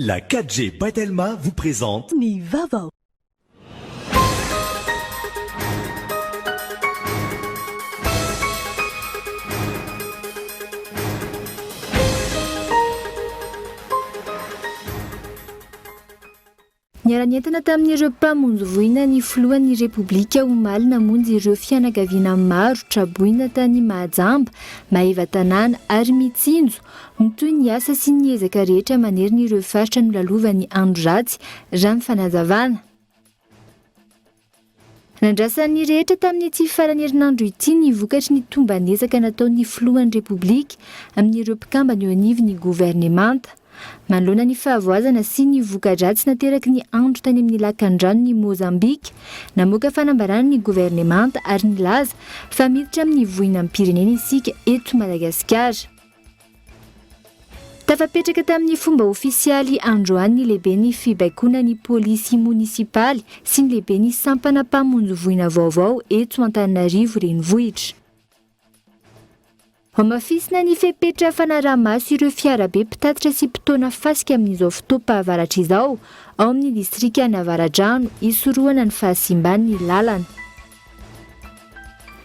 La 4G by Telma vous présente. Ny vaovao. Niara-nientana tamin'ireo mpamonjy voina ny filohan'ny Repoblika omaly namonjy ireo fianakaviana maro traboina tany Mahajamba, Maevatanàna ary Mitsinjo. Mitohy ny asa sy ny ezaka rehetra manerana ireo faritra nolalovan'ny andro ratsy, raha ny fanazavana. Nandrasan'ny rehetra tamin'ity faran'ny herinandro ity ny vokatry ny tomban'ezaka nataon'ny filohan'ny Repoblika amin'ireo mpikambana eo anivon'ny governemanta. Manoloana ny fahavoazana sy ny voka-dratsy nateraky ny andro tany amin'ny lakandranon'i Mozambika, namoaka fanambarana ny governemanta ary nilaza fa miditra amin'ny voinam-pirenena isika eto Madagasikara. Tafapetraka tamin'ny fomba ofisialy androany ny lehiben'ny fibaikoana ny polisy monisipaly sy ny lehiben'ny sampana mpamonjy voina vaovao eto Antananarivo Renivohitra. Hamafisina ny fepetra fanaraha-maso ireo fiarabe mpitatitra sy mpitaona fasika amin'izao fotoam-pahavaratra izao ao amin'ny distrikan'Avaradrano hisorohana ny fahasimban'ny lalana.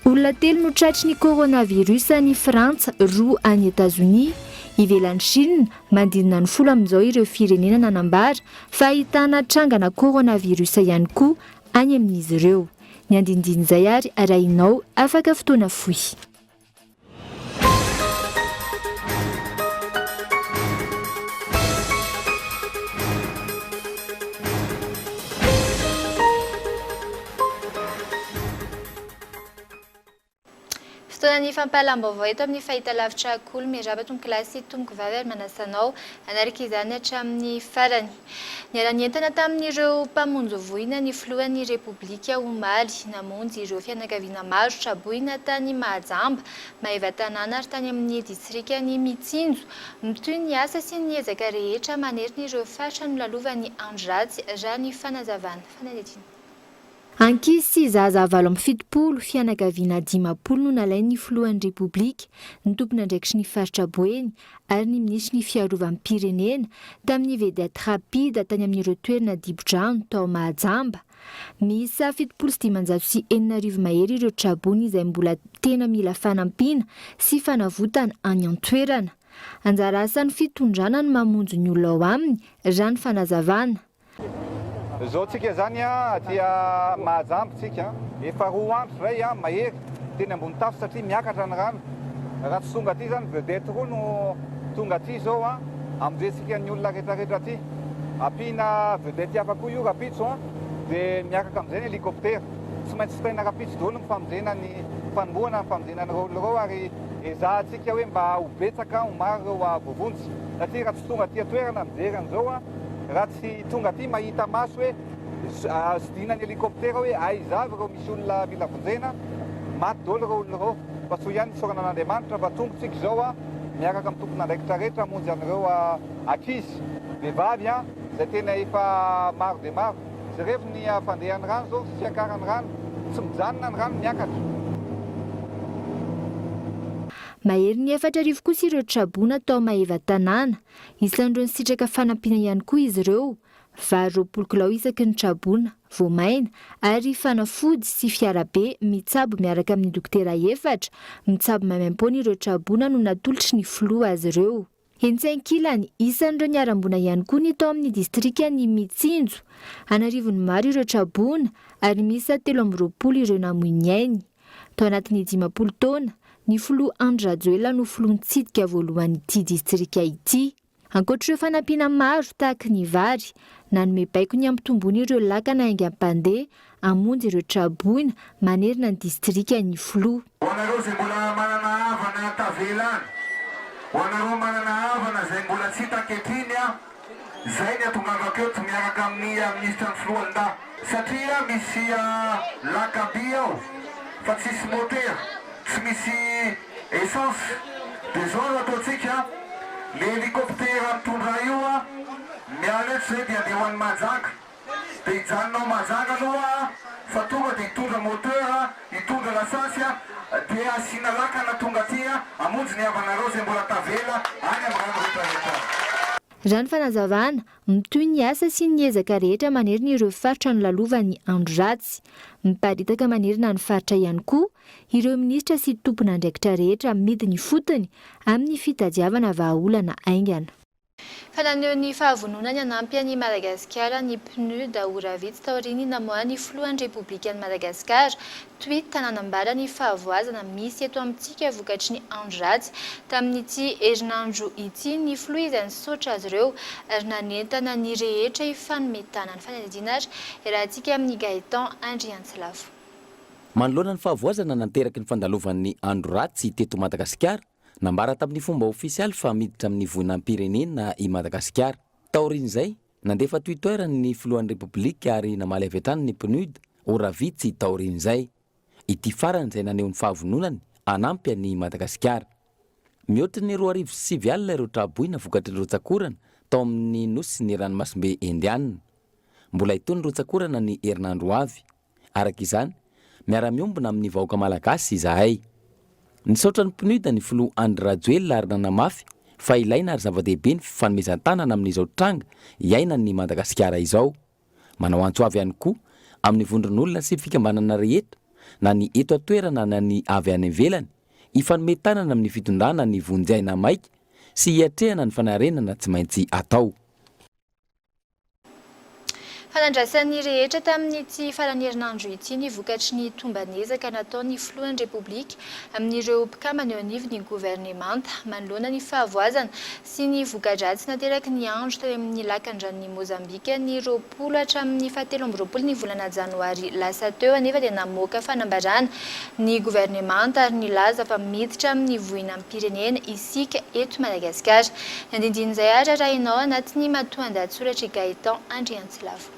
Olona telo no tratry ny coronavirus any Frantsa, roa any Etazonia. Ivelan'i Chine, manodidina ny folo amin'izao ireo firenena nanambara fa ahitana trangana coronavirus ihany koa any amin'izy ireo. Ny andinindin'izay ary arahinao afaka fotoana fohy. Fotoanan'ny fampahalam-baovao eto amin'ny fahitalavitra Kolo. Miarahaba tompokolahy sy tompokovavy ary manasa anao hanaraka izany hatramin'ny farany. Niara-nientana tamin'ireo mpamonjy voina ny filohan'ny Repoblika omaly. Namonjy ireo fianakaviana maro traboina tany Mahajamba, Maevatanàna ary tany amin'ny distrikan'i Mitsinjo. Mitohy ny asa sy ny ezaka rehetra manerana ireo faritra nolalovan'ny andro ratsy, raha ny fanazavana. Fanadihadiana. Ankizy sy zaza 78, fianakaviana 50 no nalain'ny filohan'ny Repoblika, ny tompon'andraikitry ny faritra Boeny ary ny minisitry ny fiarovam-pirenena tamin'ny vedette rapide tany amin'ireo toerana dibo-drano tao Mahajamba. Miisa 6570 mahery ireo traboina izay mbola tena mila fanampiana sy fanavotana any an-toerana. Anjara asan'ny fitondrana ny mamonjy ny olona ao aminy, raha ny fanazavana. Zao tsika zany aty Mahajamba tsika efa roa andro zay mahery teny ambony tafo satria miakatra ny rano raha tsy tonga aty zany vedette roa no tonga aty zao amonjentsika ny olona rehetra rehetra aty ampiana vedette hafa koa io rapitso de miakaka amizay ny hélicoptère tsy maintsy vitaina rapitso daholo ny famonjena ny fanombohana ny famonjena an'ireo olona ireo ary ezahantsika hoe mba ho betsaka ho maro ireo voavonjy satria raha tsy tonga aty an-toerana mijery an'izao Raha tsy tonga aty mahita maso hoe sidinan'ny hélicoptère hoe aiza avy ireo misy olona mila vonjena, maty daholo ireo olona ireo. Fa soa ihany isaorana an'Andriamanitra fa tonga tsika izao miaraka amin'ny tompon'andraikitra rehetra hamonjy an'ireo ankizy, vehivavy izay tena efa maro dia maro. Jerevo ny fandehan'ny rano izao, fiakaran'ny rano, tsy mijanona ny rano miakatra. Maherin'ny 4000 kosa ireo traboina tao Maevatanàna. Isan'ireo nisitraka fanampiana ihany koa izy ireo, vary 20 kilao isaky ny traboina, voamaina, ary fanafody sy fiarabe mitsabo miaraka amin'ny dokotera efatra mitsabo maimaimpoana ireo traboina no natolotry ny filoha azy ireo. Etsy ankilany, isan'ireo niharam-boina ihany koa ny tao amin'ny distrikan'i Mitsinjo. An'arivony maro ireo traboina ary miisa 23 ireo namoy ny ainy. Tao anatin'ny 50 taona, ny filoha Andry Rajoelina no filoha nitsidika voalohany ity distrika ity. Ankoatr'ireo fanampiana maro tahaky ny vary, nanome baiko ny hampitomboana ireo lakana haingam-pandeha hamonjy ireo traboina manerana ny distrika ny filoha. Ho anareo izay mbola manana havana tavela any, ho anareo manana havana izay mbola tsy hita ankehitriny an, Zay ny atongavako eto miaraka amin'ny minisitra ny foloalindahy satria misy lakam-by ao fa tsisy motera, tsy misy essence de zao no ataontsika, le hélicoptère mitondra io miala eto zay de andeha ho any Mahajanga. Dia hijanona ao Mahajanga aloha aho fa tonga dia hitondra moteur, hitondra lasantsy dia asiana lakana tonga aty hamonjy ny havanareo izay mbola tavela any amin'ny rano rehetra rehetra. Raha ny fanazavana, mitohy ny asa sy ny ezaka rehetra manerana ireo faritra nolalovan'ny andro ratsy. Miparitaka manerana ny faritra ihany koa ireo minisitra sy tompon'andraikitra rehetra midina ifotony amin'ny fitadiavana vahaolana haingana. Fa naneho ny fahavononany hanampy an'i Madagasikara ny PNUD ora vitsy taorian'ny namoahan'ny filohan'ny Repoblikan'i Madagasikara tweet nanambara ny fahavoazana misy eto amintsika vokatry ny andro ratsy tamin'ity herinandro ity ny filoha izay nisaotra azy ireo ary nanentana ny rehetra hifanome tanana. Fanadihadiana ary iarahantsika amin'i Gaëtan Andriantsilavo. Manoloana ny fahavoazana nateraky ny fandalovan'ny andro ratsy teto Madagasikara, Nambara tamin'ny fomba ofisialy fa miditra amin'ny voinam-pirenena i Madagasikara. Taorian'izay, nandefa Twitter ny filohan'ny Repoblika ary namaly avy hatrany ny PNUD, ora vitsy taorian'izay. Ity farany izay naneho ny fahavononany hanampy an'i Madagasikara. Mihoatry ny 2009 ireo tra-boina vokatry ny rotsak'orana tao amin'ny nosy ny ranomasimbe Indiana. Mbola hitohy ny rotsak'orana ny herinandro ho avy. Araka izany, miara-miombona amin'ny vahoaka malagasy izahay. Nisaotra ny PNUD ny filoha Andry Rajoelina ary nanamafy fa ilaina ary zava-dehibe ny fifanomezan-tanana amin'izao tranga iainan'i Madagasikara izao. Manao antso avo ihany koa amin'ny vondron'olona sy fikambanana rehetra, na ny eto an-toerana na ny avy any ivelany, hifanome tanana amin'ny fitondrana ny vonjy aina maika sy hiatrehana ny fanarenana tsy maintsy atao. Fa nandrasan'ny rehetra tamin'ity faran'ny herinandro ity ny vokatry ny tomban'ezaka nataon'ny filohan'ny Repoblika amin'ireo mpikambana eo anivon'ny governemanta manoloana ny fahavoazana sy ny voka-dratsy nateraky ny andro teo amin'ny lakandranon'i Mozambika ny 20 hatramin'ny fahatelo amby 20 ny volana janoary lasa teo anefa dia namoaka fanambarana ny governemanta ary nilaza fa miditra amin'ny voinam-pirenena isika eto Madagasikara. Ny andindinin'izay ary arahinao anatin'ny matoandahatsoratr'i Gaëtan Andriantsilavo.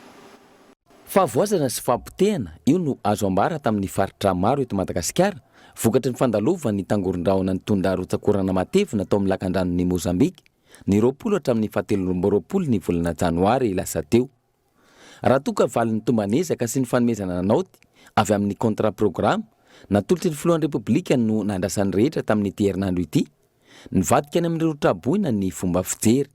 Fahavoazana sy fahapotehana, io no azo ambara tamin'ny faritra maro eto Madagasikara, vokatry ny fandalovan'ny tangoron-drahona nitondra rotsak'orana matevina tao amin'ny lakandranon'i Mozambika, ny 20 hatramin'ny fahatelo amby 20 ny volana janoary lasa teo. Raha toa ka valin'ny tomban'ezaka sy ny fanomezana naoty avy amin'ny contrat programme natolotry ny filohan'ny Repoblika no nandrasan'ny rehetra tamin'ity herinandro ity, nivadika any amin'ireo traboina ny fomba fijery.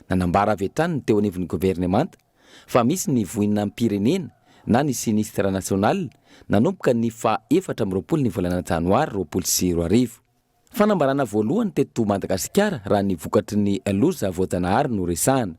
Nanambara avy hatrany ny teo anivon'ny governemanta fa misy ny voinam-pirenena na ny sinistre national nanomboka ny faha 24 ny volana janoary 2020. Fanambarana voalohany teto Madagasikara raha ny vokatry ny loza voajanahary no resahana.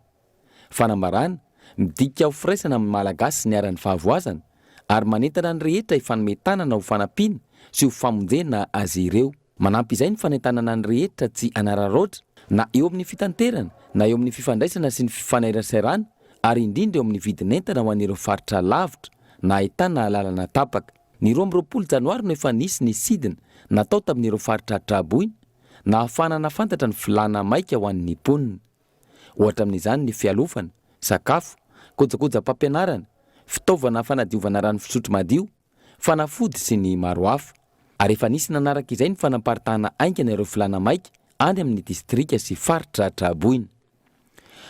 Fanambarana, midika ho firaisana amin'ny Malagasy niharan'ny fahavoazana ary manentana ny rehetra hifanome tanana ho fanampiana sy ho famonjena azy ireo. Manampy izay ny fanentanana ny rehetra tsy hanararaotra na eo amin'ny fitanterana na eo amin'ny fifandraisana sy ny fifaneraserana ary indrindra eo amin'ny vidin'entana ho an'ireo faritra lavitra na ahitana lalana tapaka. Ny 22 janoary no efa nisy ny sidina natao tamin'ireo faritra tra-boina nahafahana nahafantatra ny filàna maika ho an'ny mponina. Ohatra amin'izany ny fialofana, sakafo, kojakojam-pampianarana, fitaovana fanadiovana rano fisotro madio, fanafody sy ny maro hafa. Ary efa nisy nanaraka izay ny fanaparitahana haingana ireo filàna maika any amin'ny distrika sy faritra tra-boina.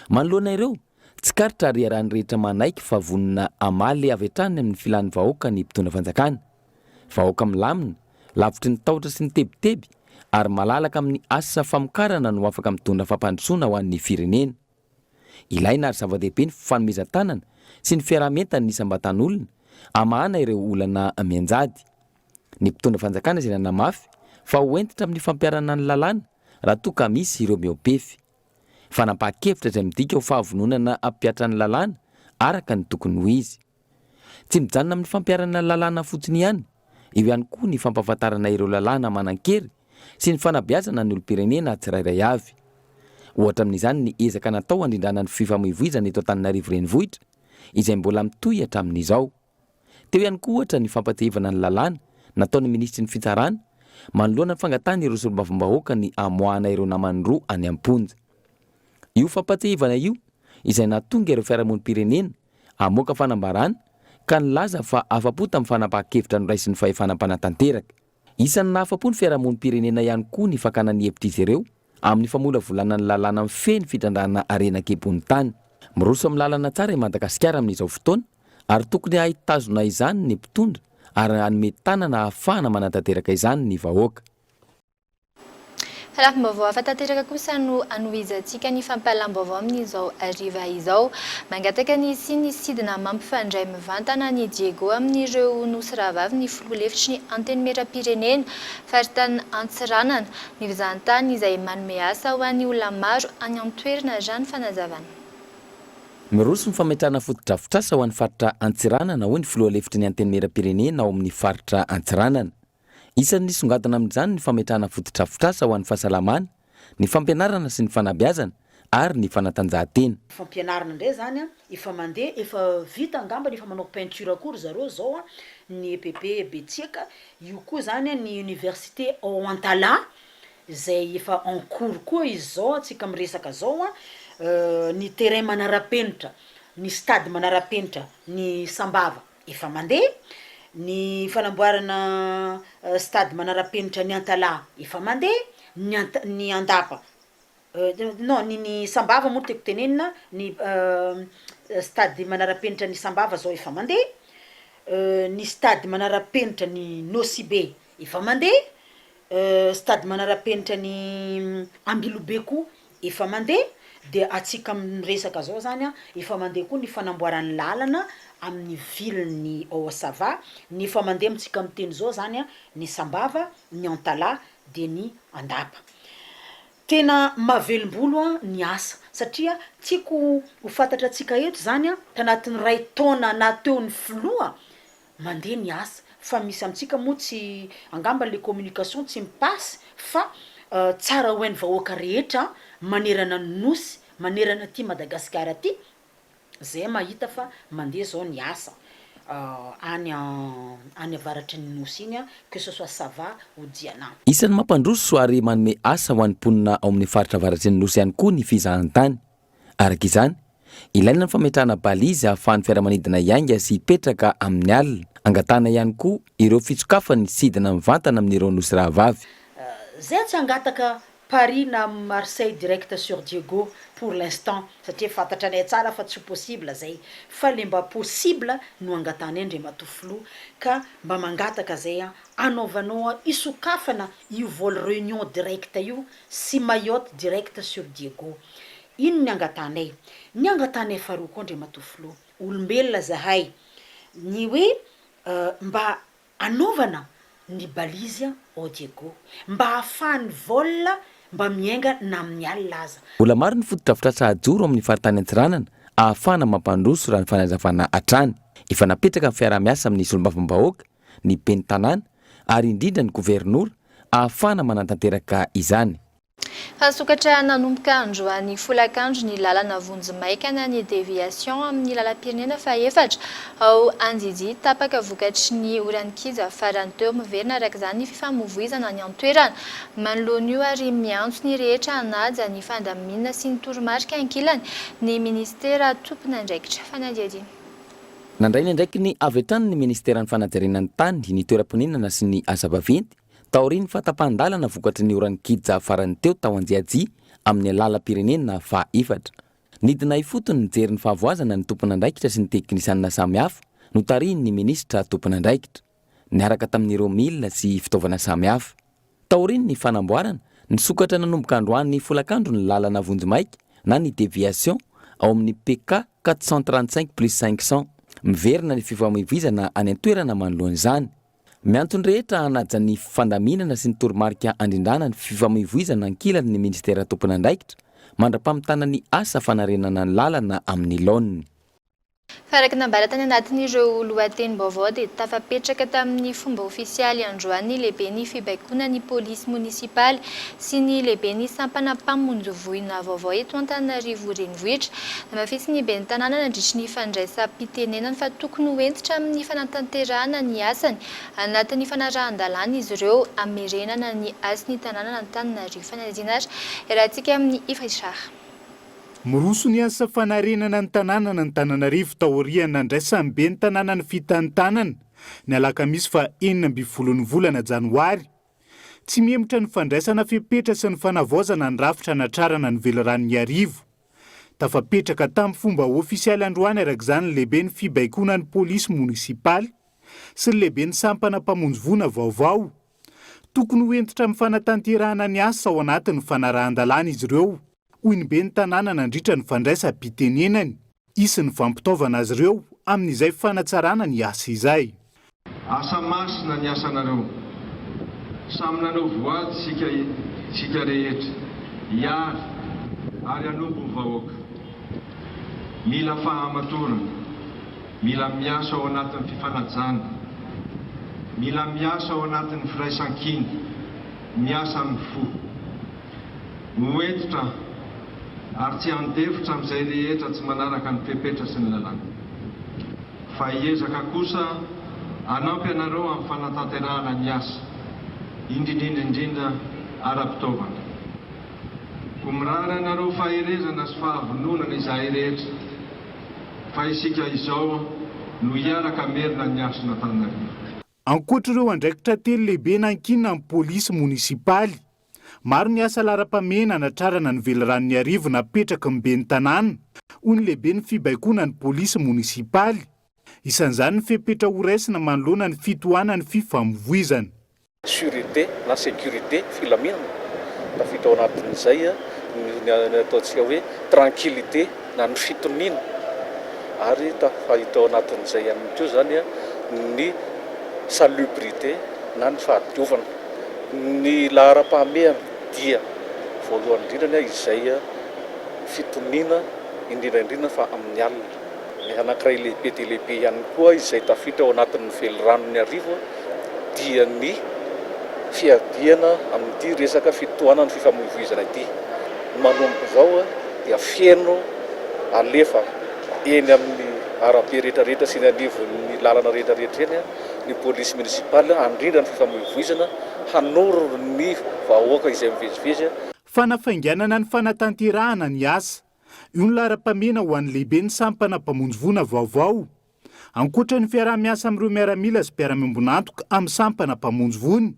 Manoloana ireo, tsikaritra ary iarahan'ny rehetra manaiky fa vonona hamaly avy hatrany amin'ny filan'ny vahoaka ny mpitondra fanjakana. Vahoaka milamina, lavitry ny tahotra sy ny tebiteby ary malalaka amin'ny asa famokarana no afaka mitondra fampandrosoana ho an'ny firenena. Ilaina ary zava-dehibe ny fifanomezan-tanana sy ny fiaraha-mientan'ny isam-batan'olona hamahana ireo olana mianjady. Ny mpitondra fanjakana izay nanamafy fa ho hentitra amin'ny fampiharana ny lalàna raha toa ka misy ireo mihoa-pefy. Fanapahan-kevitra izay midika ho fahavononana hampihatra ny lalàna araka ny tokony ho izy. Tsy mijanona amin'ny fampiharana lalàna fotsiny ihany, eo ihany koa ny fampahafantarana ireo lalàna manan-kery sy ny fanabeazana ny olom-pirenena tsirairay avy. Ohatra amin'izany ny ezaka natao handrindrana ny fifamoivoizana eto Antananarivo Renivohitra, izay mbola mitohy hatramin'izao. Teo ihany koa ohatra ny fampatsiahivana ny lalàna nataon'ny minisitry ny Fitsarana manoloana ny fangatahan'ireo solombavambahoaka ny hamoahana ireo namany roa any am-ponja. Io fampatsiahivana io izay nahatonga ireo fiarahamonim-pirenena hamoaka fanambarana ka nilaza fa afa-po tamin'ny fanapahan-kevitra noraisin'ny fahefana mpanatanteraka. Isan'ny nahafa-po ny fiarahamonim-pirenena ihany koa ny fakana ny hevitr'izy ireo amin'ny famolavolana ny lalàna mifehy ny fitrandrahana harena an-kibon'ny tany. Miroso amin'ny lalana tsara i Madagasikara amin'izao fotoana ary tokony hahay hitazona izany ny mpitondra ary hanome tanana hahafahana manatanteraka izany ny vahoaka. Fa lafim-baovao hafa tanteraka kosa no hanohizantsika ny fampahalam-baovao amin'izao hariva izao. Mangataka ny hisian'ny sidina mampifandray mivantana an'i Diego amin'ireo nosy rahavavy ny filoha lefitry ny Antenimierampirenena, faritanin'i Antsiranana. Ny fizahantany izay manome asa ho an'ny olona maro any an-toerana raha ny fanazavana. Miroso ny fametrahana fotodrafitrasa ho an'ny faritra Antsiranana, hoy ny filoha lefitry ny Antenimierampirenena ao amin'ny faritra Antsiranana. Isan'ny nisongadina amin'izany ny fametrahana fotodrafitrasa ho an'ny fahasalamana, ny fampianarana sy ny fanabeazana ary ny fanatanjahantena. Fampianarana indray zany an, efa mandeha, efa vita angambany, efa manao peinture koa ry zareo zao an, ny EPP Betsiaka, io koa zany an ny université ao Antalaha izay efa en cours koa izy zao an, tsika miresaka zao an, ny terrain manara-penitra, ny stade manara-penitra, ny Sambava. Efa mandeha ny fanamboarana stade manara-penitra ny Antalaha efa mandeha, ny Ant- ny Andapa non ny ny Sambava moa tiako tenenina ny stade manara-penitra ny Sambava zao efa mandeha, ny stade manara-penitra ny Nosy Be efa mandeha, stade manara-penitra ny Ambilobe koa efa mandeha, de atsika miresaka zao zany an, efa mandeha koa ny fanamboaran'ny lalana amin'ny ville-n'ny ao Sava, ny efa mandeha amintsika miteny zao zany an, ny Sambava, ny Antalaha, de ny Andapa. Tena mahavelom-bolo an ny asa, satria tiako ho fantatra antsika eto zany an, tanatin'ny ray taona nahateo ny filoha, mandeha ny asa fa misy amintsika moa tsy angamba le communication tsy mi-passe fa tsara ho hain'ny vahoaka rehetra manerana ny nosy manerana aty Madagasikara aty zay mahita fa mandeha zao ny asa any any avaratry ny nosy iny que ce soit Sava ou Diana. Isan'ny mampandroso ary manome asa ho an'ny mponina ao amin'ny faritra avaratry ny nosy ihany koa ny fizahantany. Araka izany, ilaina ny fametrahana balise ahafahan'ny fiaramanidina hiainga sy hipetraka amin'ny alina. Angatahana ihany koa ireo fitsokafan'ny sidina mivantana amin'ireo nosy rahavavy. Zay tsy hangataka Paris na Marseille direct sur Diego pour l'instant satria fantatranay tsara fa tsy ho possible zay fa le mba possible no angatahanay Andriamatoa Filoha ka mba mangataka zay an anaovanao isokafana io vol Réunion direct io sy Mayotte direct sur Diego. Ino ny angatahanay? Ny angatahanay faharoa koa Andriamatoa Filoha, olombelona zahay, ny hoe mba anaovana ny balise ao Diego, mba ahafahan'ny vol mba miainga na amin'ny alina aza. Mbola maro ny fotodrafitrasa hajoro amin'ny faritany Antsiranana ahafahana mampandroso raha ny fanazavana hatrany. Efa napetraka ny fiaraha-miasa amin'ny solombavambahoaka, ny ben'ny tanàna ary indrindra ny governora ahafahana manatanteraka izany. Nisokatra nanomboka androany folakandro ny lalana vonjimaika na ny déviation amin'ny lalam-pirenena fahefatra ao Anjijia tapaka vokatry ny oran-kija farany teo. Miverina araka izany ny fifamoivoizana any an-toerana. Manoloana io ary miantso ny rehetra hanaja ny fandaminana sy ny toromarika ankilany ny minisitera tompon'andraikitra fanadihadiana. Nandray ny andraikiny avy hatrany ny minisiteran'ny fanajariana ny tany, ny toeram-ponenana sy ny asa vaventy, taorian'ny fahatapahan-dalana vokatry ny oran-kija farany teo tao Anjiajia amin'ny lalam-pirenena faha-efatra. Nidina ifotony nijery ny fahavoazana ny tompon'andraikitra sy ny teknisianina samihafa notarihin'ny minisitra tompon'andraikitra, niaraka tamin'ireo milina sy fitaovana samihafa. Taorian'ny fanamboarana, nisokatra nanomboka androany folakandro ny lalana vonjimaika na ny déviation ao amin'ny PK 435 plus 500. Miverina ny fifamoivoizana any an-toerana manoloana izany. Miantso ny rehetra hanaja ny fandaminana sy ny toromarika handrindrana ny fifamoivoizana ankilany ny minisitera tompon'andraikitra mandra-pamitana ny asa fanarenana ny lalana amin'ny laoniny. Fa araka ny nambara tany anatin'ireo lohatenim-baovao dia tafapetraka tamin'ny fomba ofisialy androany ny lehiben'ny fibaikoana ny polisy monisipaly sy ny lehiben'ny sampana mpamonjy voina vaovao eto Antananarivo Renivohitra. Namafisin'ny ben'ny tanàna nandritry ny fandraisam-pitenenany fa tokony ho hentitra amin'ny fanatanterahana ny asany anatin'ny fanarahan-dalàna izy ireo hamerenana ny hasin'ny tanànan'Antananarivo. Fanadihadiana ary iarahantsika amin'i Yves Richard. Miroso ny asa fanarenana ny tanànan'Antananarivo taorian'ny nandraisan'ny ben'ny tanàna ny fitantanana, ny alakamisy faha 16 ny volana janoary. Tsy mihemotra ny fandraisana fepetra sy ny fanavaozana ny rafitra hanatrarana ny veliranon'Iarivo. Tafapetraka tamin'ny fomba ofisialy androany araka izany ny lehiben'ny fibaikoana ny polisy monisipaly sy ny lehiben'ny sampana mpamonjy voina vaovao. Tokony ho hentitra amin'ny fanatanterahana ny asa ao anatin'ny fanarahan-dalàna izy ireo, hoy ny ben'ny tanàna nandritra ny fandraisam-pitenenany. Hisy ny fampitaovana azy ireo amin'izay fanatsarana ny asa izay. Asa masina ny asanareo. Samy nanao voady isika isika rehetra hiary ary hanompo ny vahoaka. Mila fahamatorana, mila miasa ao anatin'ny fifanajana, mila miasa ao anatin'ny firaisankina, miasa amin'ny fo. Ho hentitra ary tsy handefitra amin'izay rehetra tsy manaraka ny fepetra sy ny lalàna. Fa hiezaka kosa hanampy anareo amin'ny fanatanterahana ny asa, indrindrindra indrindra ara-pitaovana. Koa mirary anareo faherezana sy fahavononana izahay rehetra, fa isika izao no hiaraka hamerina ny hasin'Antananarivo. Ankoatra ireo andraikitra telo lehibe nankinina amin'ny polisy monisipaly, maro ny asa laharam-pahamehana hanatrarana ny veliranon'Iarivo napetraky ny ben'ny tanàna, hoy ny lehiben'ny fibaikoana ny polisy monisipaly. Isan'izany ny fepetra horaisina manoloana ny fitohanan'ny fifamoivoizana. Sûreté na sécurité, filaminana, tafiditra ao anatin'izay ny ataontsika hoe tranquillité na ny fitoniana ary tafiditra ao anatin'izay ihany koa izany ny salubrité na ny fahadiovana. Ny laharam-pahamehana dia voalohany indrindra izay fitoniana indrindra indrindra fa amin'ny alina. Ny anankiray lehibe dia lehibe ihany koa izay tafiditra ao anatin'ny veliranon'Iarivo dia ny fiadiana amin'ity resaka fitohanan'ny fifamoivoizana ity. Manomboka izao dia feno alefa eny amin'ny arabe rehetra rehetra sy eny anivon'ny lalana rehetra rehetra eny ny polisy municipale handrindra ny fifamoivoizana, hanoro ny vahoaka izay mivezivezy. Fanafainganana ny fanatanterahana ny asa. Io ny laharam-pahamehana ho an'ny lehiben'ny sampana mpamonjy voina vaovao. Ankoatra ny fiaraha-miasa amin'ireo miaramila sy mpiara-miombon'antoka amin'ny sampana mpamonjy voina,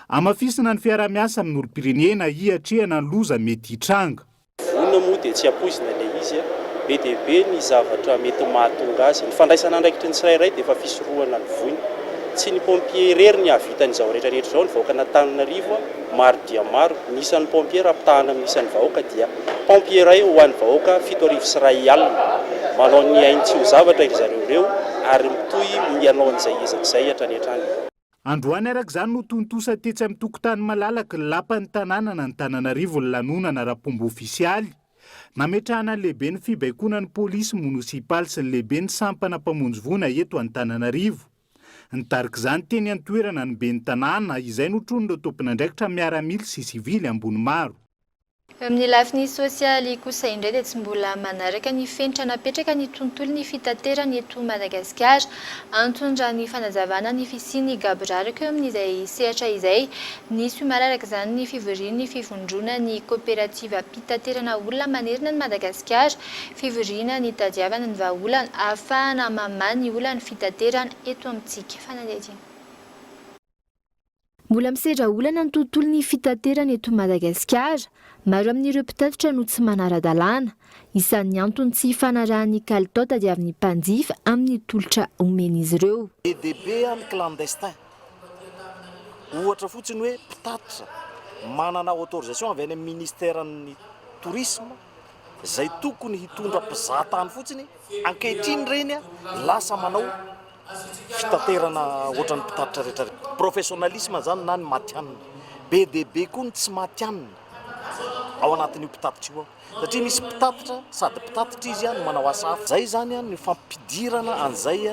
hamafisina ny fiaraha-miasa amin'ny olom-pirenena hiatrehana ny loza mety hitranga. Voina moa dia tsy ampoizina ilay izy, be dia be ny zavatra mety mahatonga azy. Ny fandraisana andraikitry ny tsirairay dia efa fisorohana ny voina. Tsy ny pompier irery ny hahavita an'izao rehetra rehetra izao, ny vahoakan'Antananarivo maro dia maro. Ny isan'ny pompier raha ampitahana amin'ny isan'ny vahoaka dia pompier iray ho an'ny vahoaka 2170. Manao ny ainy tsy ho zavatra ry zareo ireo ary mitohy hanao an'izay ezaka izay hatrany hatrany. Androany araka izany no tontosa tetsy amin'ny tokotany malalaky ny lapan'ny tanànan'Antananarivo ny lanonana ara-pomba ofisialy nametrahana ny lehiben'ny fibaikoana ny polisy monosipaly sy ny lehiben'ny sampana mpamonjy voina eto Antananarivo. Nitarika izany teny an-toerana ny ben'ny tanàna izay notronin'ireo tompon'andraikitra miaramila sy sivily ambony maro. Eo amin'ny lafiny sosialy kosa indray dia tsy mbola manaraka ny fenitra napetraka ny tontolon'ny fitaterana eto Madagasikara. Antony raha ny fanazavana ny fisian'ny gaboraraka eo amin'izay sehatra izay. Nisy omaly araka izany ny fivorian'ny fivondronan'ny koperativam-pitaterana olona manerana an'i Madagasikara. Fivoriana nitadiavana ny vahaolana ahafahana mamaha ny olan'ny fitaterana eto amintsika. Fanadihadiana. Mbola misedra olana ny tontolon'ny fitaterana eto Madagasikara. Maro amin'ireo mpitatitra no tsy manara-dalàna. Isan'ny antony tsy ifanarahan'ny kalitao tadiavin'ny mpanjifa amin'ny tolotra omen'izy ireo. Be dia be ny clandestin. Ohatra fotsiny hoe mpitatitra manana autorisation avy any amin'ny ministeran'ny tourisme izay tokony hitondra mpizaha tany fotsiny, ankehitriny ireny lasa manao fitaterana ohatran'ny mpitatitra rehetra rehetra. Professionnalisme izany na ny matihanina. Be dia be koa ny tsy matihanina ao anatin'io mpitatitra io ao. Satria misy mpitatitra sady mpitatitra izy no manao asa hafa. Izay izany ny fampidirana an'izay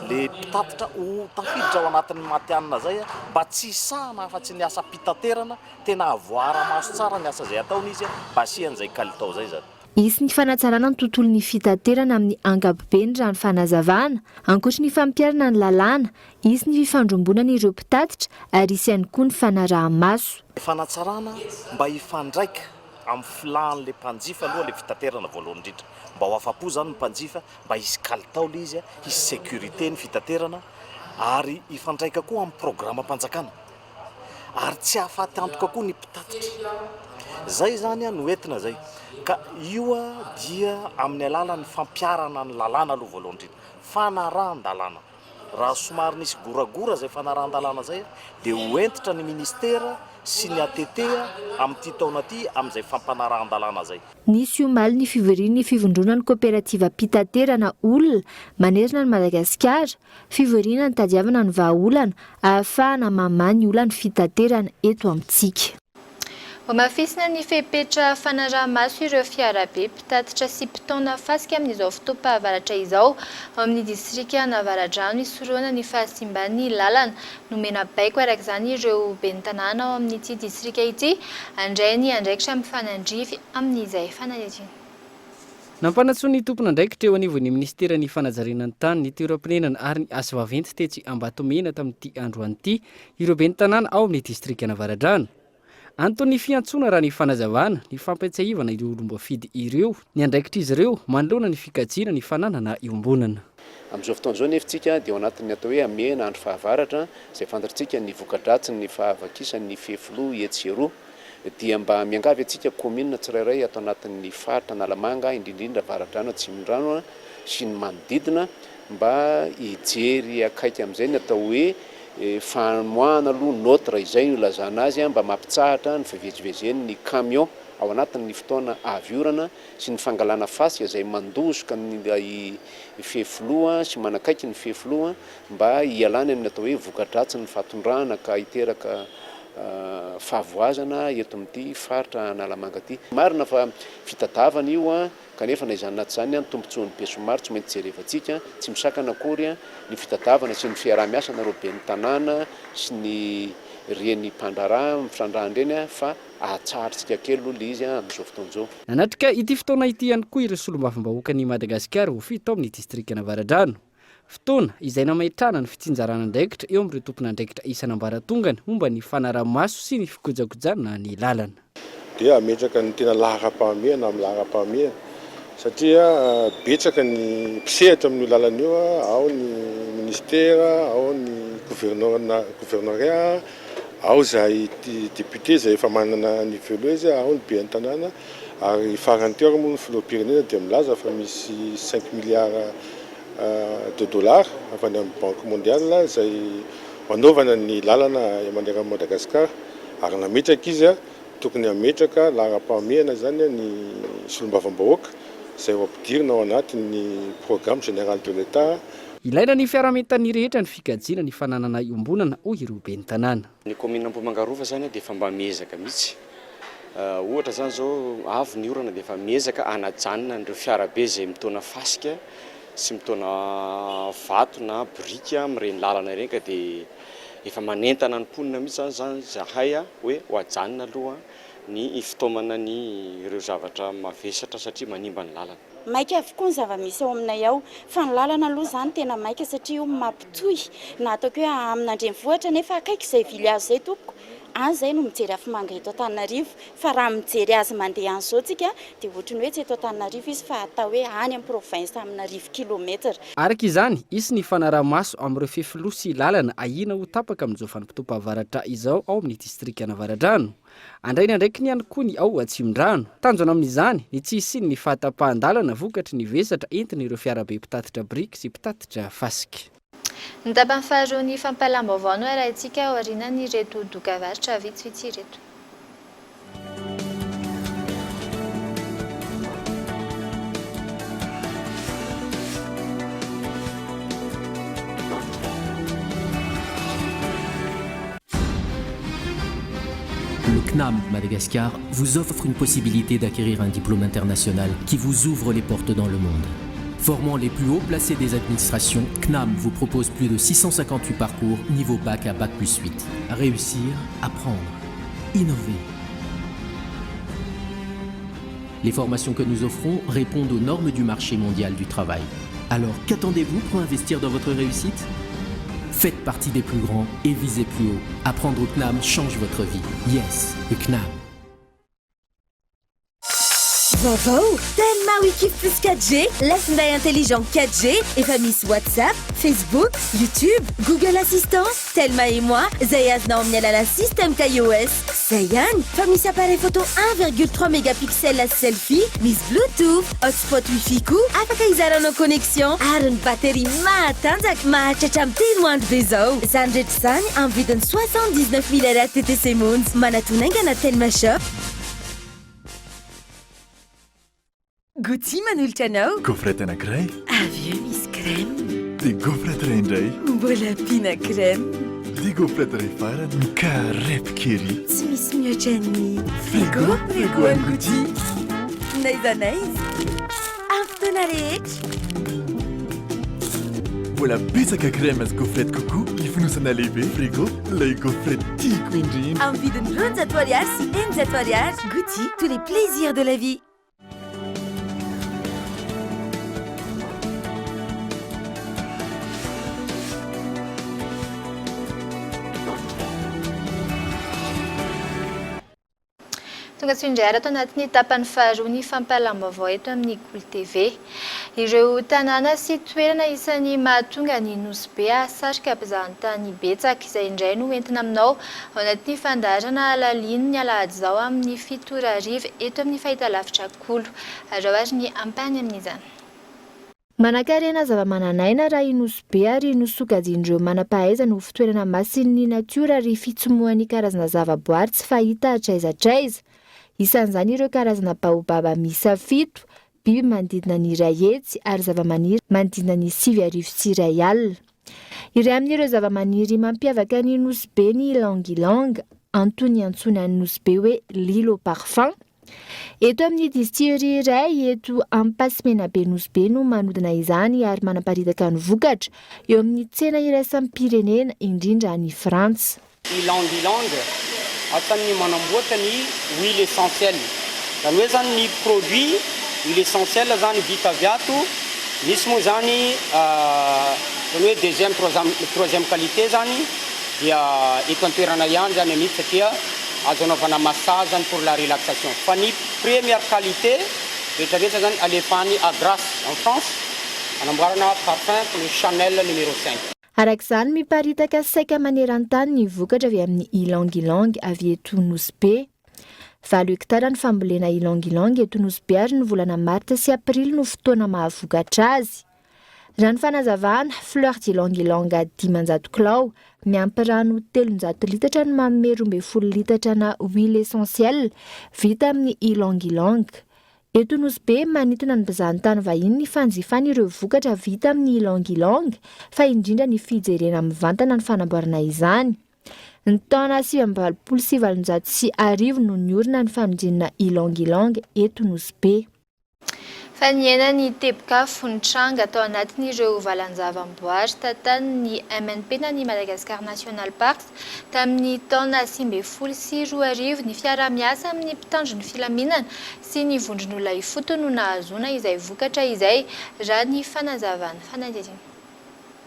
le mpitatitra ho tafiditra ao anatin'ny matihanina izay mba tsy hisahana afa-tsy ny asam-pitaterana Tena avoara-maso tsara ny asa izay ataony izy mba hasian'izay kalitao izay izany. Hisy ny fanatsarana ny tontolon'ny fitaterana amin'ny ankapobeny raha ny fanazavana. Ankoatry ny fampiharana ny lalàna, hisy ny fifandrombonana ireo mpitatitra ary hisy ihany koa ny fanaraha-maso. Fanatsarana mba hifandraika amin'ny filàn'ilay mpanjifa aloha ilay fitaterana voalohany indrindra. Mba ho afa-po izany ny mpanjifa, mba hisy kalitao ilay izy, hisy sécurité ny fitaterana ary hifandraika koa amin'ny programam-panjakana. ary tsy hahafaty antoka koa ny mpitatitra. Zay izany no entina zay. Ka io dia amin'ny alalan'ny fampiharana ny lalàna aloha voalohany indrindra, fanarahan-dalàna. Raha somary nisy goragora izay fanarahan-dalàna izay dia ho hentitra ny Ministera sy ny ATT amin'ity taona ity amin'izay fampanarahan-dalàna izay. Nisy omaly ny fivorian'ny fivondronan'ny koperativam-pitaterana olona manerana an'i Madagasikara, fivoriana nitadiavana ny vahaolana ahafahana mamaha ny olan'ny fitaterana eto amintsika. Hohamafisina ny fepetra fanaraha-maso ireo fiarabe mpitatitra sy mpitaona fasika amin'izao fotoam-pahavaratra izao ao amin'ny distrikan'Avaradrano hisorohana ny fahasimban'ny lalana. Nomena baiko araka izany ireo ben'ny tanàna ao amin'ity distrika ity handray ny andraikitra mifanandrify amin'izay fanadihadiana. Nampanantsoa ny tompon'andraikitra eo anivon'ny minisiteran'ny fanajariana ny tany, ny toeram-ponenana ary ny asa vaventy tetsy Ambatomena tamin'ity androany ity ireo ben'ny tanàna ao amin'ny distrikan'Avaradrano. Anton'ny fiantsoana raha ny fanazavana, ny fampiatsiahivana ireo olom-boafidy ireo ny andraikitr'izy ireo manoloana ny fikajiana ny fananana iombonana. Amin'izao fotoana izao nefa isika dia ao anatin'ny atao hoe hamehana andro fahavaratra izay fantatritsika ny voka-dratsin'ny fahavakisan'ny fefiloha etsy sy eroa dia mba miangavy antsika kaominina tsirairay ato anatin'ny faritra Analamanga indrindra indrindra Avaradrano Atsimondrano sy ny manodidina mba hijery akaiky amin'izay ny atao hoe famoahana aloha notre izay no ilazana azy mba mampitsahatra ny fivezivezen'ny camion ao anatin'ny fotoana avy orana sy ny fangalana fasika izay mandozoka an'ilay fefiloha sy manakaiky ny fefiloha mba hialany amin'ny atao hoe voka-dratsin'ny fahatondrahana ka hiteraka fahavoazana eto amin'ity faritra Analamanga ity. Marina fa fitadavana io Kanefa na izany na tsy izany, ny tombontsoan'ny besinimaro tsy maintsy jerevantsika, tsy misakana akory ny fitadiavana sy ny fiaraha-miasa anareo ben'ny tanàna sy ny reny mpandraharaha amin'ny fitrandrahana ireny fa ahatsaharintsika kely aloha ilay izy amin'izao fotoana izao. Nanatrika ity fotoana ity ihany koa ireo solombavambahoakan'i Madagasikara voafidy tao amin'ny distrikan'Avaradrano. Fotoana izay nametrahana ny fitsinjarana andraikitra eo amin'ireo tompon'andraikitra isan'ambaratongany momba ny fanaraha-maso sy ny fikojakojana ny lalana. Dia hametraka ny tena laharam-pahamehana amin'ny laharam-pahamehana satria betsaka ny mpisehatra amin'io lalana io, ao ny ministera, ao ny governorat, ao izahay député izay efa manana ny velozy, ao ny ben'ny tanàna ary farany teo ary moa ny filoham-pirenena dia milaza fa misy cinq milliards de dollars avy any amin'ny banque mondiale izay hanaovana ny lalana manerana an'i Madagasikara ary nametraka izy tokony hametraka laharam-pahamehana izany ny solombavambahoaka izay ho ampidirina ao anatin'ny programme général de l'Etat. Ilaina ny fiaraha-mientan'ny rehetra ny fikajiana ny fananana iombonana, hoy ireo ben'ny tanàna. Ny kaominina Ambohimangarova izany dia efa mba miezaka mihitsy. Ohatra izany izao, avy ny orana dia efa miezaka hanajanona an'ireo fiarabe izay mitaona fasika sy mitaona vato na biriky amin'ireny lalana ireny ka dia efa manentana ny mponina mihitsy izany izahay hoe ho ajanona aloha ny fitaomana ny ireo zavatra mavesatra satria manimba ny lalana. Maika avokoa ny zava-misy ao aminay ao, fa ny lalana aloha izany tena maika satria io mampitohy na ataoko hoe amin'andrenivohitra nefa akaiky izay village izay tompoko, any izay no mijery afomanga eto Antananarivo, fa raha mijery azy mandeha any izao tsika dia ohatry ny hoe tsy eto Antananarivo izy fa atao hoe any amin'ny province amin'arivo kilomètre. Araka izany, hisy ny fanaraha-maso amin'ireo fefiloha sy lalana ahiana ho tapaka amin'izao vanim-potoam-pahavaratra izao ao amin'ny distrikan'Avaradrano. Handray ny andraikiny ihany koa ny ao Atsimondrano. Tanjona amin'izany ny tsy hisian'ny fahatapahan-dalana vokatry ny vesatra entin'ireo fiarabe mpitatitra biriky sy mpitatitra fasika. Ny tapany faharoan'ny fampahalam-baovao no arahintsika aorianan'ireto dokavarotra vitsivitsy ireto. Le CNAM Madagascar vous offre une possibilité d'acquérir un diplôme international qui vous ouvre les portes dans le monde. Formant les plus hauts placés des administrations, CNAM vous propose plus de 658 parcours niveau bac à bac plus 8. Réussir, apprendre, innover. Les formations que nous offrons répondent aux normes du marché mondial du travail. Alors qu'attendez-vous pour investir dans votre réussite Faites partie des plus grands et visez plus haut. Apprendre au CNAM change votre vie. Yes, le CNAM. Vaovao, Telma Wiki Plus 4G, ilay finday intelligent 4G, efa misy WhatsApp, Facebook, YouTube, Google Assistant, Telma et moi, izay azonao amin'ny alalan'ny système KaiOS. Izay ihany, fa misy appareil photo 1,3 mégapixel selfie, misy Bluetooth, hotspot wifi koa afaka hizaranao connexion, ary ny batterie mahatanjaka, maharitra hatramin'ny telo andro be izao. Izany rehetra izany amin'ny vidiny 79 mille ariary TTC monja. Manatòna haingana Telma Shop. Gouty manolotra anao. Gaufrette anankiray. Avy eo misy crème. Dia gaufrette iray indray. Mbola ampiana crème. Dia gaufrette iray farany mikarepoka ery. Tsy misy mihoatra ny frigo frigo an'i Gouty. N'aiza n'aiza. Amin'ny fotoana rehetra. Mbola betsaka crème sy gaufrette kokoa ny fonosana lehibe. Frigo, ilay gaufrette tiako indrindra. Amin'ny vidiny 200 ariary sy 600 ariary. Gouty, tous les plaisirs de la vie. Tonga soa indray ary ato anatin'ny tapany faharoa ny fampahalam-baovao eto amin'ny Kolo TV. Ireo tanàna sy toerana isan'ny mahatonga ny Nosy Be hahasarika mpizahantany betsaka. Izay indray no entina aminao ao anatin'ny fandaharana Alalino ny alahady izao amin'ny 7 ora hariva eto amin'ny fahitalavitra Kolo. Araho ary ny ampahany amin'izany. Manankarena zava-manan'aina raha i Nosy Be ary nosokajian'ireo manam-pahaizana ho fitoerana masin'ny natiora ary fitsimohan'ny karazana zavaboary tsy fahita hatraiza hatraiza. Isan'izany ireo karazana baobaba miisa fito, biby manodidina ny 100 ary zavamaniry manodidina ny 1009. Iray amin'ireo zavamaniry mampiavaka an'i Nosy Be ny ylang-ylang, antony iantsoana an'i Nosy Be hoe l'île aux parfums. Eto amin'ny distillerie iray eto Ampasimenabe Nosy Be no manodina izany ary manaparitaka ny vokatra eo amin'ny tsena iraisam-pirenena, indrindra any Frantsa. Ylang ylang, asan'ny manamboatra ny huile essentielle. Zany hoe zany ny produit huile essentielle zany vita avy ato, misy moa zany zany hoe deuxième, troisième qualité zany dia eto an-toerana ihany zany amidy satria azo anaovana massage zany pour la relaxation fa ny première qualité rehetra rehetra zany alefa any à Grasse en France anamboarana parfum pour le Chanel numéro 5. Araka izany, miparitaka saika maneran-tany ny vokatra avy amin'ny ylang ylang avy eto Nosy Be. Valo hektara ny fambolena ylang ylang eto Nosy Be ary ny volana martsa sy aprily no fotoana mahavokatra azy. Raha ny fanazavana, fleur d'ylang-ylang 500 kilao, miampy rano 300 litatra no manome 12 litatra ana huile essentielle vita amin'ny ylang-ylang. Eto Nosy Be, manintona ny mpizahantany vahiny ny fanjifana ireo vokatra vita amin'ny ylang-ylang, fa indrindra ny fijerena mivantana ny fanamboarana izany. Ny taona 1889 no niorina ny fanodinana ylang-ylang eto Nosy Be. Fa nihena ny tebok'afo nitranga tao anatin'ireo valan-javaboary tantanin'ny MNP na ny Madagascar National Parks tamin'ny taona 2019. Ny fiaraha-miasa amin'ny mpitandro ny filaminana sy ny vondron'olona ifotony no nahazoana izay vokatra izay, raha ny fanazavana. Fanadihadiana.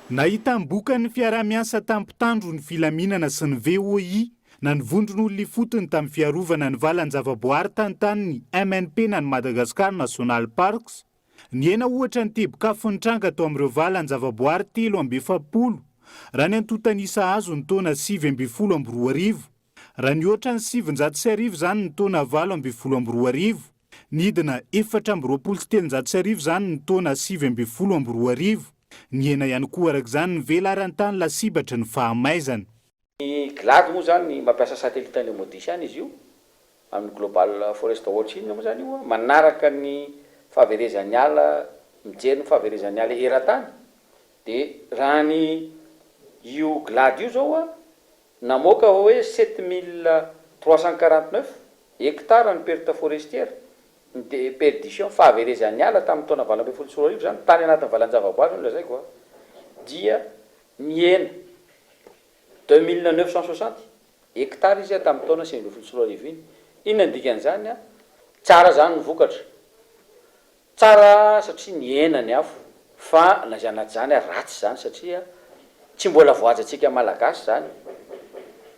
Nahitam-bokany ny fiaraha-miasa tamin'ny mpitandro ny filaminana sy ny VOI na ny vondron'olona ifotony tamin'ny fiarovana ny valan-javaboary tantanin'ny MNP na ny Madagascar National Parks. Nihena ohatra ny tebok'afo nitranga tao amin'ireo valan-javaboary 43 raha ny antontan'isa azo ny taona 2019, raha nihoatra ny 1900 izany ny taona 2018, nidina 1324 izany ny taona 2019. Nihena ihany koa araka izany ny velaran-tany lasibatry ny fahamaizana. Ny Glad moa zany mampiasa satellite any Modis any izy io, amin'ny Global Forest Watch iny moa zany io, manaraka ny fahaverezan'ny ala, mijery ny fahaverezan'ny ala eran-tany, de raha ny io Glad io zao an, namoaka hoe 7349 hectares ny perte forestière, ny deperdition, fahaverezan'ny ala tamin'ny taona 2018 zany, tany anatin'ny valan-javaboary no lazaiko an, dia nihena 2960 hectares izy tamin'ny taona 2019 iny. Inona ny dikan'izany? Tsara izany ny vokatra. Tsara satria nihena ny afo. Fa na izany na tsy izany, ratsy izany satria tsy mbola voahajantsika Malagasy izany.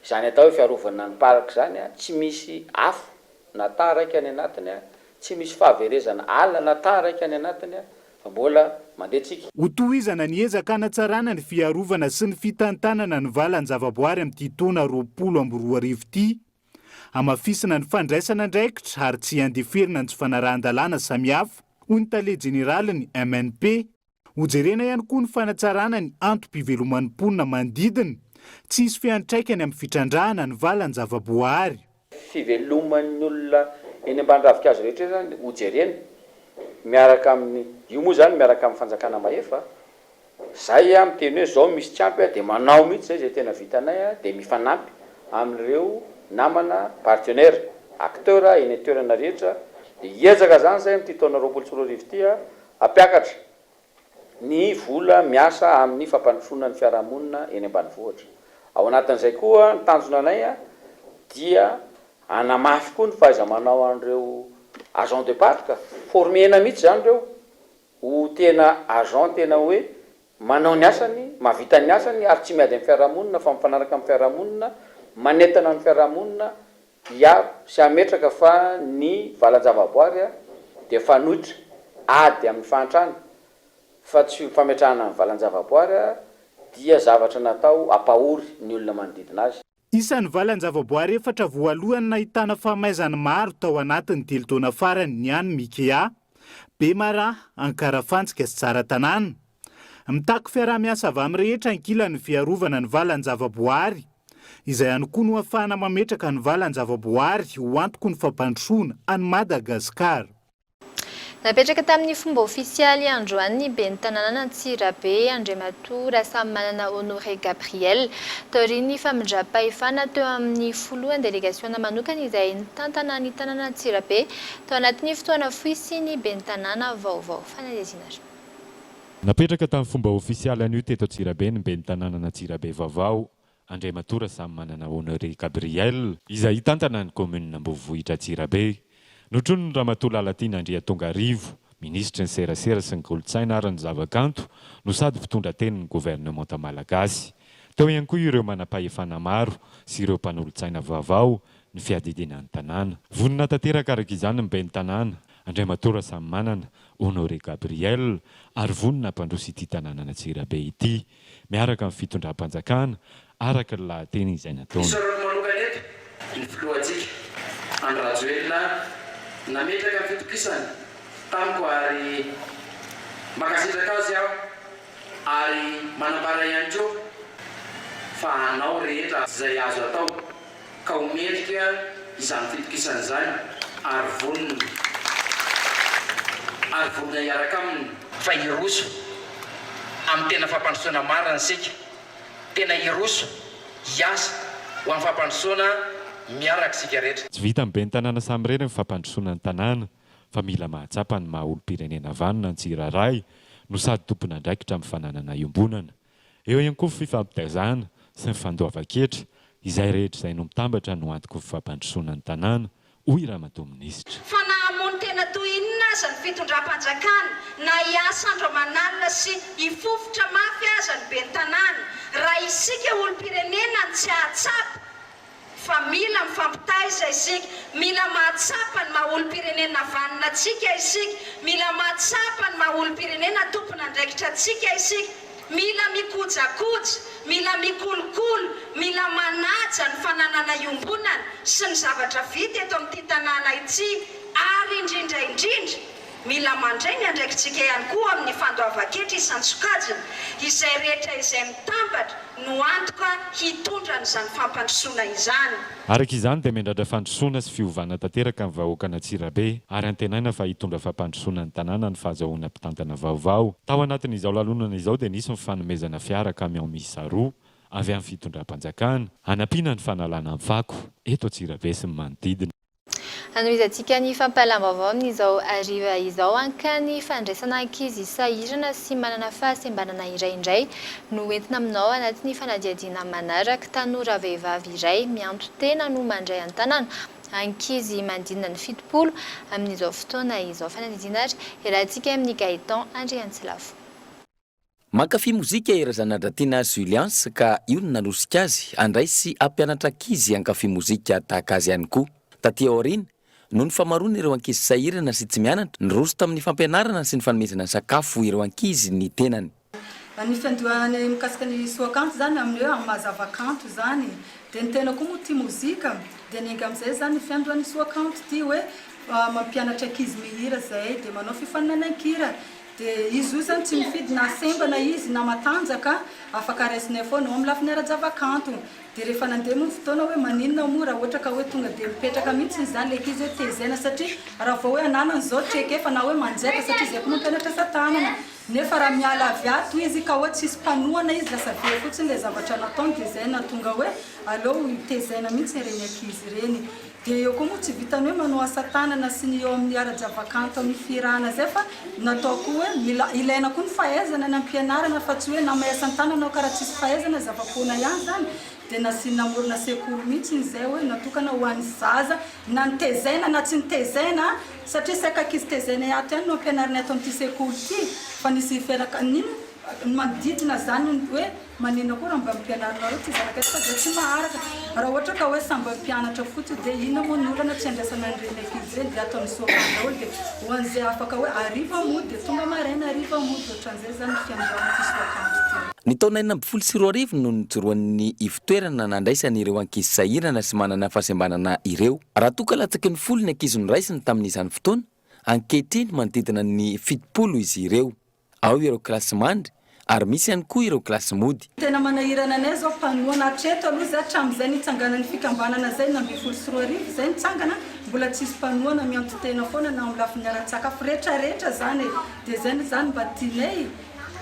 Izany atao hoe fiarovana ny parc izany, tsy misy afo na taraiky any anatiny. tsy misy fahaverezana ala na taraiky any anatiny fa mbola mandeha tsika. Hotohizana ny ezaka hanatsarana ny fiarovana sy ny fitantanana ny valan-javaboary amin'ity taona 2020 ity. Hamafisina ny fandraisana andraikitra ary tsy handeferina ny tsy fanarahan-dalàna samihafa, hoy ny tale jeneralin'ny MNP. Hojerena ihany koa ny fanatsarana ny antom-piveloman'ny mponina manodidina, tsy hisy fiantraikany amin'ny fitrandrahana ny valan-javaboahary. Fiveloman'ny olona eny ambany ravinkazo rehetra eny izany hojerena miaraka amin'ny, io moa izany miaraka amin'ny fanjakana mahefa, zay aho miteny hoe zao misy tsy ampy dia manao mihitsy zay izay tena vitanay dia mifanampy amin'ireo namana partenaire, acteur eny an-toerana rehetra dia hiezaka izany zay amin'ity taona 2020 ity Hampiakatra ny vola miasa amin'ny fampandrosoana ny fiarahamonina eny ambanivohitra. Ao anatin'izay koa ny tanjona anay dia hanamafy koa ny fahaiza-manao an'ireo agent de parc, former-na mihitsy izany ireo ho tena agent tena hoe manao ny asany, mahavita ny asany ary tsy miady amin'ny fiarahamonina fa mifanaraka amin'ny fiarahamonina, manentana ny fiarahamonina Hiaro sy hametraka fa ny valan-javaboary dia fanoitra ady amin'ny fahantrana fa tsy fametrahana ny valan-javaboary dia zavatra natao hampahory ny olona manodidina azy. Isan'ny valan-javaboary efatra voalohany nahitana fahamaizana maro tao anatin'ny telo taona farany ny any Mikea, Bemaraha, Ankarafantsika sy Tsaratanàna. Mitaky fiaraha-miasa avy amin'ny rehetra ankilan'ny fiarovana ny valan-javaboary, izay ihany koa no ahafahana mametraka ny valan-javaboary ho antoky ny fampandrosoana an'i Madagasikara. Napetraka tamin'ny fomba ofisialy androany ny ben'ny tanànan'Antsirabe, Andriamatoa Rasamimanana Honoré Gabriel, taorian'ny famindram-pahefana teo amin'ny filohan'ny delegasiona manokana izay nitantana ny tanànan'Antsirabe tao anatin'ny fotoana fohy sy ny ben'ny tanàna vaovao. Fanadihadiana. Napetraka tamin'ny fomba ofisialy anio teto Antsirabe ny ben'ny tanànan'Antsirabe vaovao, Andriamatoa Rasamimanana Honoré Gabriel, izay hitantana ny kaominina Ambovohitra Antsirabe. Notronin'i Ramatoa Lalatiana Andriatongarivo, minisitry ny serasera sy ny kolontsaina ary ny zavakanto no sady mpitondra tenin'ny governemanta malagasy. Teo ihany koa ireo manam-pahefana maro sy ireo mpanolotsaina vaovao ny fiadidiana ny tanàna. Vonona tanteraka araka izany ny ben'ny tanàna, Andriamatoa Rasamimanana Honoré Gabriel, ary vonona hampandroso ity tanànan'Antsirabe ity, miaraka amin'ny fitondram-panjakana, araka ny lahateny izay nataony. Isaorako manokana eto ny filohantsika, Andry Rajoelina, nametraka ny fitokisany tamiko ary mankasitraka azy aho ary manambara ihany koa fa hanao rehetra izay azo atao ka ho mendrika izany fitokisana izany ary vonona ary vonona hiaraka aminy. Fa hiroso amin'ny tena fampandrosoana marina isika, tena hiroso hiasa ho amin'ny fampandrosoana miaraka isika rehetra. Tsy vitan'ny ben'ny tanàna samirery ny fampandrosoana ny tanàna fa mila mahatsapa ny maha olom-pirenena vanona ny tsirairay no sady tompon'andraikitra amin'ny fananana iombonana. Eo ihany koa ny fifampitaizana sy ny fandoavan-ketra, izay rehetra izay no mitambatra no antoky ny fampandrosoana ny tanàna, hoy Ramatoa Minisitra. Fa na hamono tena toy inona aza ny fitondram-panjakana, na hiasa andro aman'alina sy hifofotra mafy aza ny ben'ny tanàna, raha isika olom-pirenena no tsy hahatsapa fa mila mifampitaiza isika, mila mahatsapa ny maha olom-pirenena vanona antsika isika, mila mahatsapa ny maha olom-pirenena tompon'andraikitra antsika isika, mila mikojakoja, mila mikolokolo, mila manaja ny fananana iombonana sy ny zavatra vita eto amin'ity tanàna ity ary indrindra indrindra mila mandray ny andraikitsika ihany koa amin'ny fandoavan-ketra isan-tsokajiny, izay rehetra izay mitambatra no antoka hitondra an'izany fampandrosoana izany. Araka izany dia miandrandra fandrosoana sy fiovana tanteraka ny vahoakan'Antsirabe ary antenaina fa hitondra fampandrosoana ny tanàna ny fahazahoana mpitantana vaovao. Tao anatin'izao lalonana izao dia nisy ny fanomezana fiara camion miisa roa avy amin'ny fitondram-panjakana hanampiana ny fanalana ny fako eto Antsirabe sy ny manodidina. Hanohizantsika ny fampahalam-baovao amin'izao hariva izao ka ny fandraisana ankizy sahirana sy manana fahasembanana iray indray no entina aminao anatin'ny fanadihadiana manaraka. Tanora vehivavy iray mianto-tena no mandray an-tanana ankizy manodidina ny 70 amin'izao fotoana izao. Fanadihadiana ary iarahantsika amin'i Gaëtan Andriantsilafo. Mankafy mozika i Razanadratiana Julians ka io no nanosika azy handray sy hampianatra ankizy hankafy mozika tahaka azy ihany koa. Taty aoriana, Noho ny famaroan'ireo ankizy sahirana sy tsy mianatra, niroso tamin'ny fampianarana sy ny fanomezana sakafo ireo ankizy ny tenany. Ny fiandohany mikasika ny soakanto izany amin'ny hoe amin'ny maha zava-kanto izany dia ny tena koa moa tia mozika dia niainga amin'izay izany ny fiandohan'ny soakanto ity hoe mampianatra ankizy mihira izahay dia manao fifaninanan-kira dia izy io izany tsy mifidy na sembana izy na matanjaka afaka raisinay foana eo amin'ny lafiny ara-javakanto Dia rehefa nandeha moa ny fotoana hoe maninona moa raha ohatra ka hoe tonga dia mipetraka mihitsy izany ilay ankizy hoe tezaina satria raha vao hoe ananany izao traikefa na hoe manjaitra satria izay koa mampianatra asa tanana nefa raha miala avy ato izy ka hoe tsisy mpanohana izy lasa very fotsiny ilay zavatra nataony dia izay nahatonga hoe aleo tezaina mihitsy ireny ankizy ireny. Dia eo koa moa tsy vitan'ny hoe manao asa tanana sy ny eo amin'ny ara-javakanto amin'ny fihirana izay fa natao koa hoe mila ilaina koa ny fahaizana ny ampianarana fa tsy hoe na mahay asa tanana anao ka raha tsisy fahaizana zava-poana ihany izany dia nasiana namorona sekoly mihitsy izay hoe natokana ho an'ny zaza na nitezaina na tsy nitezaina satria saika ankizy tezainay ato ihany no ampianarinay ato amin'ity sekoly ity fa nisy fianaka nino Ny manodidina zany hoe maninona koa raha mba ampianarinareo ty zanakay ty fa zay tsy maharaka, raha ohatra ka hoe samby mpianatra fotsiny dia inona moa ny olana tsy andraisana an'ireny ankizy ireny dia ataony soakanto daholo dia ho an'izay afaka hoe hariva mody dia tonga maraina hariva mody ohatran'izay zany ny fiandohan'ity soakanto ity. Ny taona 2016 no nijoroan'ny ivotoerana nandraisana ireo ankizy sahirana sy manana fahasembanana ireo. Raha toa ka latsaky ny folo ny ankizy noraisiny tamin'izany fotoana, ankehitriny manodidina ny 70 izy ireo. Ao ireo kilasy mandry ary misy ihany koa ireo kilasy mody. Tena manahirana anay zao mpanohana hatreto aloha zay hatramin'izay nitsanganan'ny fikambanana zay 2016 izay nitsangana mbola tsisy mpanohana mianto-tena foana na amin'ny lafiny ara-tsakafo retraretra zany e dia zay zany mba tianay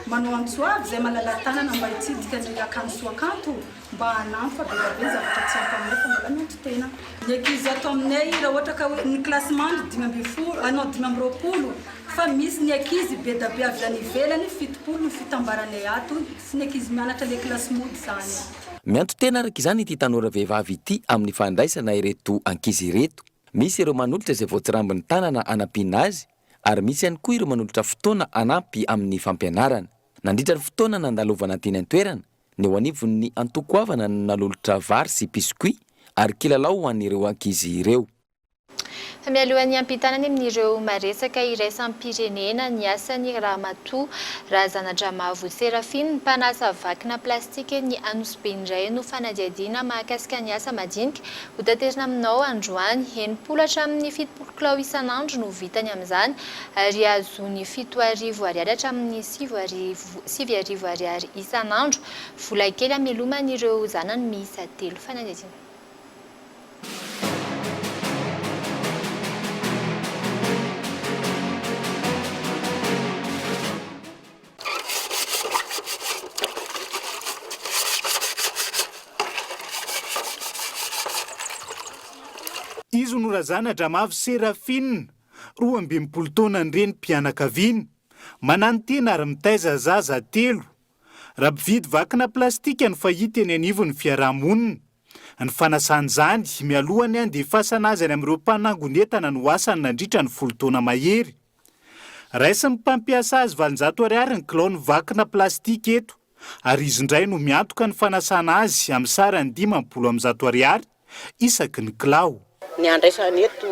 manao antso avo zay malala-tanana mba hitsidika ny akany soakanto Mba hanampy fa be dia be ny zavatra tsy ampy aminay fa mbola mianto-tena. Ny ankizy ato aminay raha ohatra ka hoe ny kilasy mandry 15 ah non 25 fa misy ny ankizy be dia be avy any ivelany 70 no fitambaranay ato sy ny ankizy mianatra le kilasy mody izany. Mianto-tena araka izany ity tanora vehivavy ity amin'ny fandraisana ireto ankizy ireto. Misy ireo manolotra izay voatsirambin'ny tanana hanampiana azy ary misy ihany koa ireo manolotra fotoana hanampy amin'ny fampianarana. Nandritra ny fotoana nandalovana teny an-toerana Ny eo anivon'ny antoko Avana no nanolotra vary sy biscuit ary kilalao ho an'ireo ankizy ireo. Fa mialohan'ny hampitana any amin'ireo maresaka iraisam-pirenena ny asan'i Ramatoa Razanadramavo Seraphine, mpanasa vakina plastika eny Anosibe indray no fanadihadiana mahakasika ny asa madinika hotaterina aminao androany. 60 hatramin'ny 70 kilao isan'andro no vitany amin'izany ary ahazoany 7000 ariary hatramin'ny 9000 ariary isan'andro, vola kely hamelomany ireo zanany miisa telo. Fanadihadiana. Izy no Razanadramavo Seraphine, 62 taona ny renim-pianakaviana. Mananotena ary mitaiza zaza telo. Raha mpividy vakina plastika no fahita eny anivon'ny fiaraha-monina. Ny fanasana izany, mialoha ny handefasana azy any amin'ireo mpanangon'entana no asany nandritra ny folo taona mahery. Raisin'ny mpampiasa azy 800 ariary ny kilao ny vakina plastika eto, ary izy indray no miantoka ny fanasana azy amin'ny sarany 150 ariary isaky ny kilao. Ny andraisana eto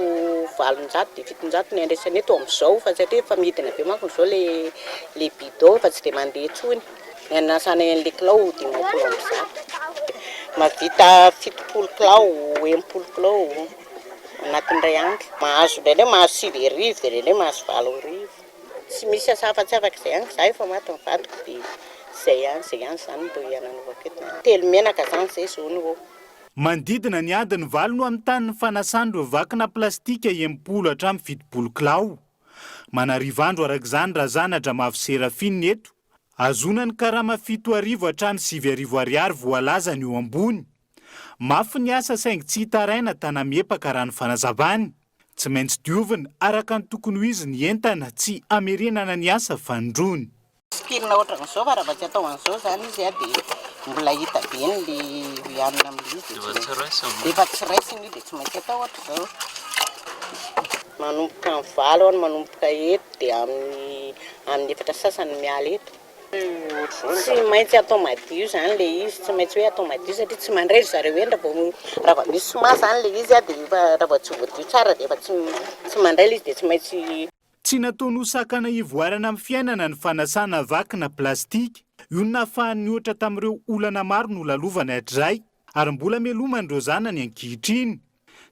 800 dia 700 ny andraisana eto amin'izao fa satria efa midina be manko izao le le bidon efa tsy dia mandeha intsony. Ny anasanay an'le kilao 150. Mahavita 70 kilao, 60 kilao anatin'ny iray andro. Mahazo indraindray mahazo 9000 dia indraindray mahazo 8000. Tsy misy asa afa-tsy afaka izay ihany, za efa maty ny vadiko dia izay ihany, izay ihany izany no mba nanaovako eto. Telo menaka izany izay izao no. Manodidina ny adiny valo no hamitany ny fanasana ireo vakina plastika 60 hatramin'ny 70 kilao. Manarivo andro araka izany Razanadramavo Seraphine eto. Ahazoana ny karama 7000 hatramin'ny 9000 ariary voalazany eo ambony. Mafy ny asa saingy tsy hitaraina tana-miepaka raha ny fanazavany. Tsy maintsy diovina araka ny tokony ho izy ny entana tsy hamerenana ny asa fanindroany. Sokirina ohatran'izao fa raha vao tsy atao an'izao izany izy dia mbola hita be ny le hanina amin'ilay izy dia tsy maintsy efa tsy raisina io dia tsy maintsy atao ohatr'izao. Manomboka amin'ny valo aho no manomboka eto dia amin'ny amin'ny efatra sasany miala eto. Tsy maintsy atao madio izany ilay izy, tsy maintsy hoe atao madio satria tsy mandray ry zareo eny raha vao raha vao misy soma izany ilay izy dia efa raha vao tsy voadio tsara dia efa tsy tsy mandray ilay izy dia tsy maintsy Tsy nataony ho sakana hivoarana amin'ny fiainana ny fanasana vaky na plastika. Io no nahafahany nihoatra tamin'ireo olana maro nolalovany hatrizay ary mbola meloman'ireo zanany ankehitriny.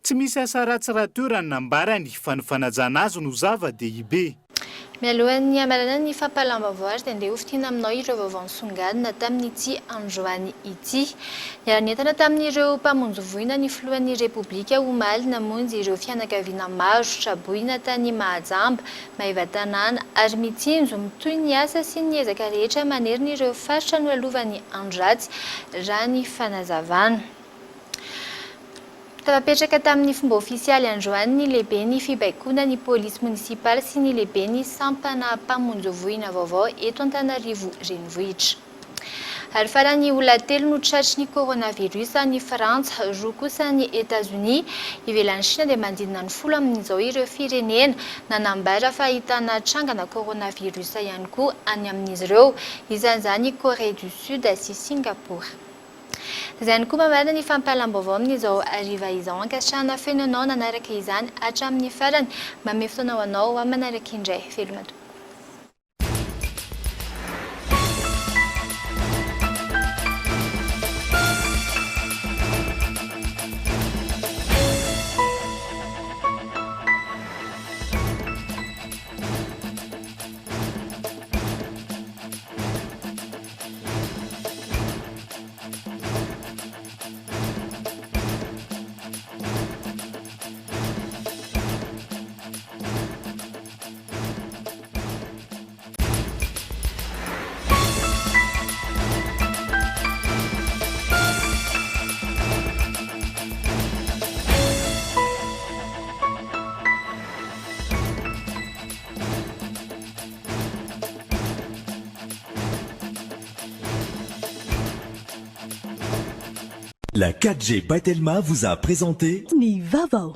Tsy misy asa ratsy rahateo raha ny nambarany fa ny fanajana azy no zava-dehibe. Mialohan'ny hamaranana ny fampahalam-baovao ary dia andeha hofintinina aminao ireo vaovao nisongadina tamin'ity androany ity. Niara-nientana tamin'ireo mpamonjy voina ny filohan'ny Repoblika omaly namonjy ireo fianakaviana maro traboina tany Mahajamba, Maevatanàna ary mitsinjo mitohy ny asa sy ny ezaka rehetra manerina ireo faritra nolalovan'ny andro ratsy raha ny fanazavana. Tafapetraka tamin'ny fomba ofisialy androany ny lehiben'ny fibaikoana ny polisy monisipaly sy ny lehiben'ny sampana mpamonjy voina vaovao eto Antananarivo Renivohitra. Ary farany olona telo no tratry ny coronavirus any Frantsa, roa kosa any Etazonia. Ivelan'i Shina dia manodidina ny folo amin'izao ireo firenena nanambara fa ahitana trangana coronavirus ihany koa any amin'izy ireo. Isan'izany i Corée du Sud sy Singapour. Izay ihany koa mamarana ny fampahalam-baovao amin'izao hariva izao. Ankasitrahana feno ianao nanaraka izany hatramin'ny farany. Manome fotoana ho anao ho amin'ny manaraka indray. Veloma tompoko. La 4G by Telma vous a présenté Ny vaovao.